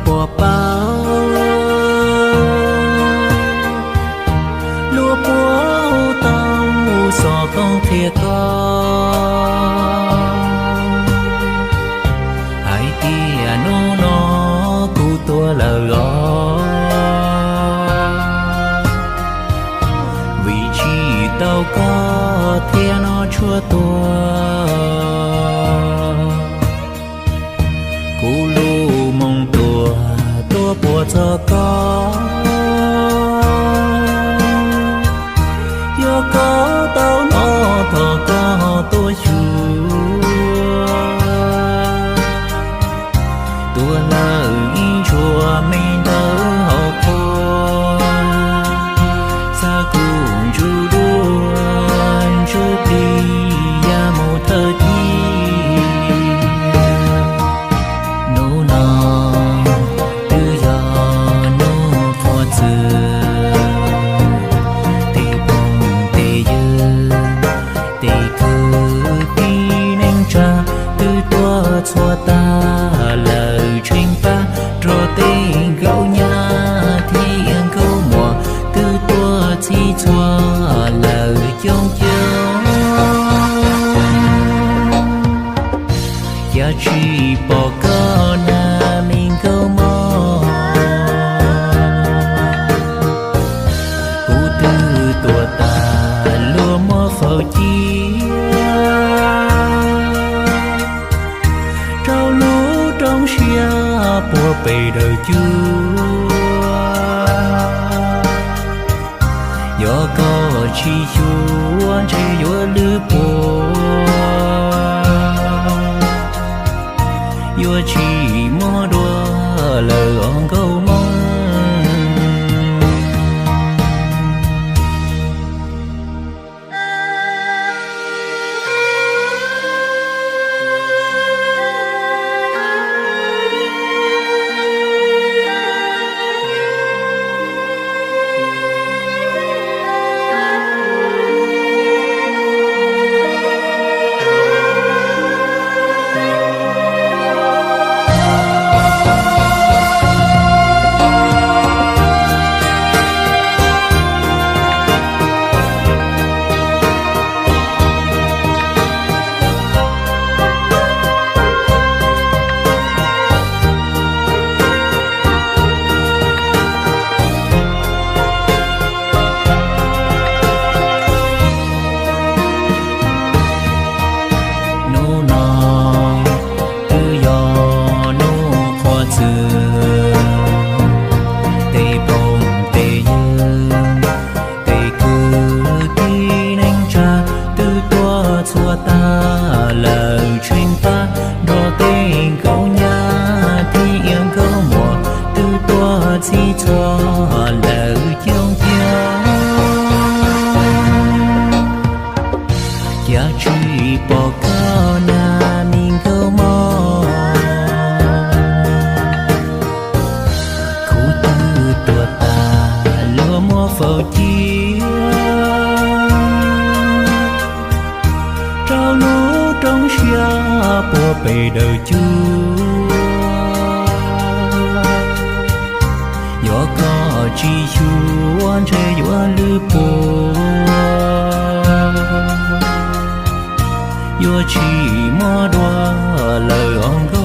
Puas paub luag puab tau xov tooj qhia koj hais tias hnub no kuv tuag lawm os, vim tsis tau koj thiab no tshuav tuag. Kuv lub moo tuag tuaj puag txog koj, yog koj tau hnov thov koj tuaj xyuas. Tuag lawm ib ntshua me ntawv hauv qhua, xa kuv ntsuj duab ntsuj plig ya mus thawj thiab. Hnub no twb yog hnub qhuav txwm, tej phooj tej ywg, tej kwv tij neej tsa twb tuaj txhua tag lawm, tsheej pab nrog tej nkauj nyab thiab nkauj muam twb tuaj txhij txhua lawm coob coob. Cas tsis pom koj na me nkauj mog, kuv twb tuag tas luag muab faus cia rau lub roob siab puag pem dawm cua. Yog koj tsis xyuas ntshe yuav lwj puas, yuav tsis muaj dua lawm os nkauj Hmoob. Hnub no twb yog hnub qhuav txwm, tej phooj tej ywg, tej kwv tij neej tsa twb tuaj txhua tag lawm, tsheej pab nrog tej nkauj nyab thiab nkauj muam twb tuaj txhij txhua lawm coob coob. Cas tsis pom koj na me nkauj mog, kuv twb tuag tas luag muab faus cia rau lub roob siab puag pem dawm cua. Yog koj tsis xyuas ntshe yuav lwj puas, yuav tsis muaj dua lawm os nkauj.